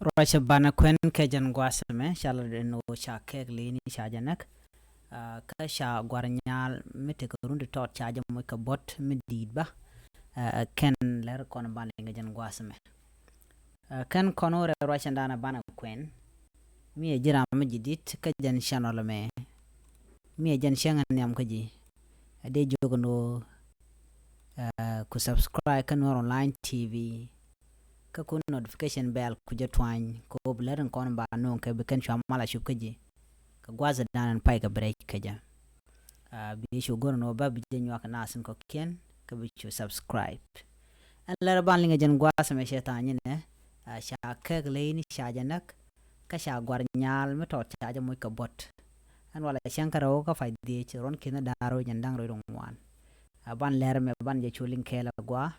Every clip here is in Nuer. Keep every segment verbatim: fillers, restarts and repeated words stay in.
Ruacä banɛ kuɛn kɛ jɛn gua̱a̱th ɛmɛ, ca lat ɛn ɣöö ca kɛɛk leyni ca jɛ näk. Ah, kä ca gua̱r nyaal mi tekɛ run ti tɔt ca jɛ moc kɛ buɔ̱t mi di̱i̱t bä. Ah, kɛn lär kɔn banɛ liŋ kɛ jɛn gua̱a̱th ɛmɛ. Ah, kɛn kɔn wä rɛy ruacä ɛn danɛ banɛ kuɛn. Mi ɛ ji̱ ram mi ji̱ di̱t kä jɛn channel ɛmɛ. Mi ɛ jɛn cäŋ ɛ nhiam kä ji̱. Ɛ dee jiök ɛn ɣöö, ah, ku subscribe kä Nuer Online T V. Kä kun notification bell ku jɛ tuany kɛ ɣöö bi lät in kɔn ba nööŋ kɛ bi kɛn cua mal a cup kä ji̱. Kɛ gua̱th dan in pay kɛ bi rɛc kä jɛ. Ah, bi cu go̱r in ɣöö bä bi jɛ nyuak kɛ nath in kɔ̱kiɛn kä bi cu subscribe. Ɛn lär ban liŋ ɛ jɛn gua̱th ɛmɛ cɛ tha̱a̱ny inɛ, ah, ca kɛɛk leyni ca jɛ näk, kä ca gua̱r nyaal mi tɔt ca jɛ moc kɛ buɔ̱t. Ɛn walɛ cäŋ kä rɛw kä pay dhiec ruɔ̱n ki̱n da̱r rɛw jɛn da̱ŋ rɛw ŋuan. Ah, ban lär ɛmɛ ban jɛ cu liŋ kɛɛl a gua̱a̱,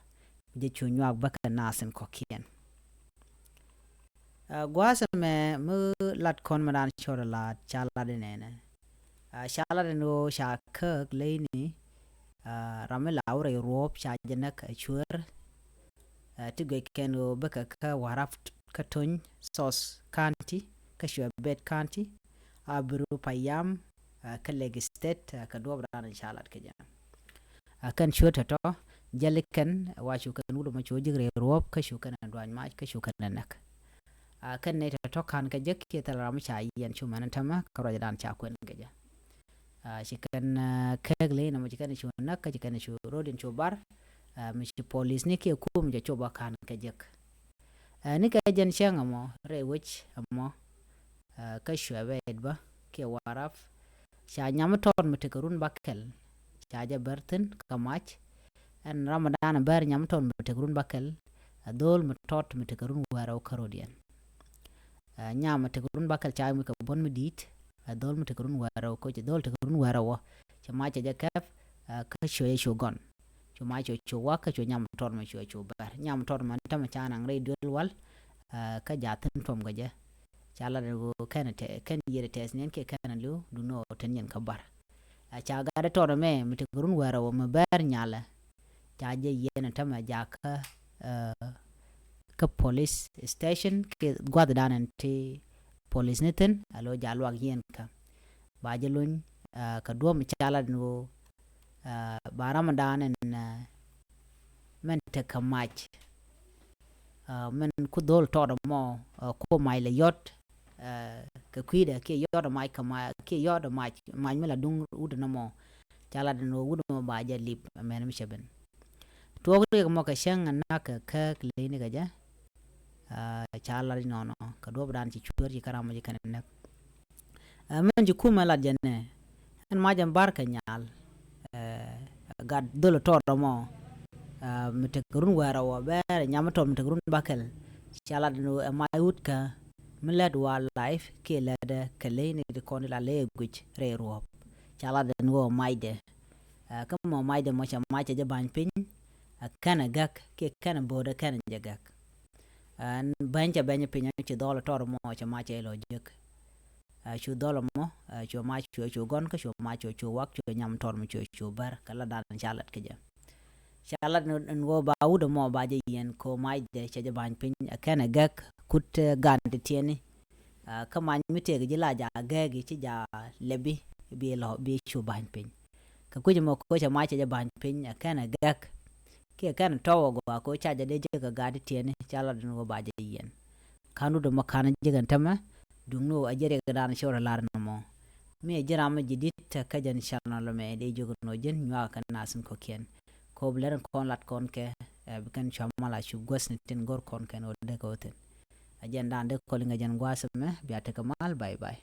jɛ cu nyuak bä kɛ nath in kɔ̱kiɛn. Ah, gua̱a̱th ɛmɛ mi lat kɔn mi dan cɔl lat ca lat inɛnɛ. Ah, ca lat in ɣöö ca kääk leyni, ah, ram mi la wä rɛy ruɔ̱ɔ̱p ca jɛ näk a cuäär. Ah, ti guic kɛn ɣöö bä kɛ kä Warrap kä Tony South County, kä Shuaibet County, Abiru Payam, ah, kä Lake State, ah, kɛ duɔ̱ɔ̱p dan in ca lat kɛ jɛ. Ah, kɛn cuäär tɔ̱tɔ̱, jäli kɛn, wa cu kɛn wut ɛmɔ cu ji̱k rɛy ruɔ̱ɔ̱p, kä cu kɛn ɛ duany mac, kä cu kɛn ɛ näk. Ah, kɛn nɛy tɔ̱tɔ̱ ka̱n kɛ jek kiɛ thil ram mi ca yiɛn cu mɛn tämɛ, kä ruacdan ca kuɛn kɛ jɛ. Ah, ci kɛn, ah, kääk leyni ɛmɔ ci kɛn cu näk, kä ci kɛn cu rɔ̱diɛn cu bar, ah, mi ci polisni kiɛ kum jɛ cu bä ka̱n kɛ jek. Ah, ni kɛ jɛn cäŋ ɛmɔ, rɛy wec ɛmɔ, ah, kä Shuaibet bä kiɛ Warrap, ca nyam mi tɔt mi tekɛ run bäkɛl ca jɛ bär thi̱n kä mac. Ɛn ram mi dan bär nyam mi tɔt mi tekɛ run bäkɛl, ɛ dho̱o̱l mi tɔt mi tekɛ run wäl rɛw kä rɔ̱diɛn. Ah, nyam mi tekɛ run bäkɛl ca moc kɛ buɔ̱n mi di̱i̱t, ɛ dho̱o̱l mi tekɛ run wäl rɛw, kä ci dho̱o̱l tekɛ run wäl rɛw wä, ci mac cɛ jɛ kɛp, ah, kä cuɛ jɛ cu gɔn. Cu mac cuɛ cu wak, kä cuɛ nyam tɔt mi cuɛ cu bär. Nyam tɔt mi tämɛ ca naŋ rɛy duel wal, ah, kä jaathin tuɔm kɛ jɛ. Ca lat in ɣöö kɛn tɛ-, kɛn yiëë tɛth niɛn kiɛ kɛn li̱w, duŋni ɣöö te niɛn kä bar. Ah, ca gat tɔt ɛmɛ mi tekɛ run wäl rɛw mi bär nyalɛ, ca jɛ yiɛn tämɛ jakä, ah, kä police station kiɛ gua̱thdan in ti polisni thi̱n, a lo̱ ja̱ luak yiɛn kä. Ba jɛ luny, ah, kɛ duɔ̱ɔ̱p mi ca lat in ɣöö, ah, ba ram dan in, ah, mɛn tekɛ mac. Ah, mɛn ku dho̱o̱l tɔt ɛmɔ, ah, ku mac lɛ yɔt, ah, kɛ kui̱dɛ kiɛ yɔt ɛ mac kɛ ma-, kiɛ yɔt ɛ mac, mac mi la duŋ wut ɛn ɛmɔ. Ca lat in ɣöö wut ɛmɔ ba jɛ lip, mɛn mi cɛ ben. Tuɔɔk riɛk mɔ kɛ cäŋ ɛ näk kɛ kääk leyni kɛ jɛ. Ah, ca lat inɔnɔ kɛ duɔ̱ɔ̱pdan ci cuäär ci kä ram mɔ ci kɛn näk. Ah, mɛn ci kumɛ lat jɛ nɛ, ɛn mac ɛn bar kɛ nyal. Eh, gat dhol tɔt ɛmɔ, ah, mi tekɛ run wäl rɛw wä bär nyam mi tɔt mi tekɛ run bäkɛl. Ca lat in ɣöö ɛ mac wut kä mi lät wildlife kiɛ lät kɛ leyni ti kɔn ti la ley ɛ guic rɛy ruɔ̱ɔ̱p. Ca lat in ɣöö macdɛ. Ah, kä mɔ macdɛ mɔ cɛ mac cɛ jɛ ba̱ny piny, ah, kɛnɛ gäk kiɛ kɛnɛ bo̱o̱dɛ kɛnɛ jɛ gäk. Ah, bäny cɛ bɛny piny ci dhɔl tɔt mɔ cɛ mac cɛ lɔ jek. Ah, cu dhɔl mɔ, ah, cu mac cu, cu gɔn kä cu mac cu, cu wak cu nyam tɔt mɔ cu, cu bär kɛ la dan ca lat kɛ jɛ. Ca lat in, in ɣöö ba wut mɔ ba jɛ yiɛn ko macdɛ cɛ jɛ ba̱ny piny, ah, kɛnɛ gäk kut, eh, gan ti tiɛni. Ah, kä mac mi tëëk ji̱ la ja̱ gɛɛk i̱ ci ja̱ lɛpi bi lɔ bi cu ba̱ny piny. Kɛ kui̱c mɔ koc ɛ mac cɛ jɛ ba̱ny piny ɛ kɛn ɛ gɛk. Kiɛ kɛn tɔw ɛ gɔaa koc ca jɛ dee jek kɛ gaat ti tiɛni ca lat in ɣöö ba jɛ yiɛn. Ka̱n wut ɛmɔ ka̱n jek ɛn tämɛ duŋni ɣöö ɛ jɛ riɛkdan cɛ wä rɛ lar ɛn ɛmɔ. Mi ɛ ji̱ ram mi ji̱ di̱t kä jɛn channel ɛmɛ dee jiök ɛn ɣöö ji̱n nyuakä kɛ nath in kɔ̱kiɛn. Kɛ ɣöö bi lät in kɔn lat kɔn kɛ, eh, bi kɛn cua mal a cup guäthni tin go̱r kɔn kɛn ɣöö dee kɛ wä thi̱n. Ɛ jɛn dan dee kɔl in kɛ jɛn gua̱a̱th ɛmɛ bia tekɛ mal, bye bye.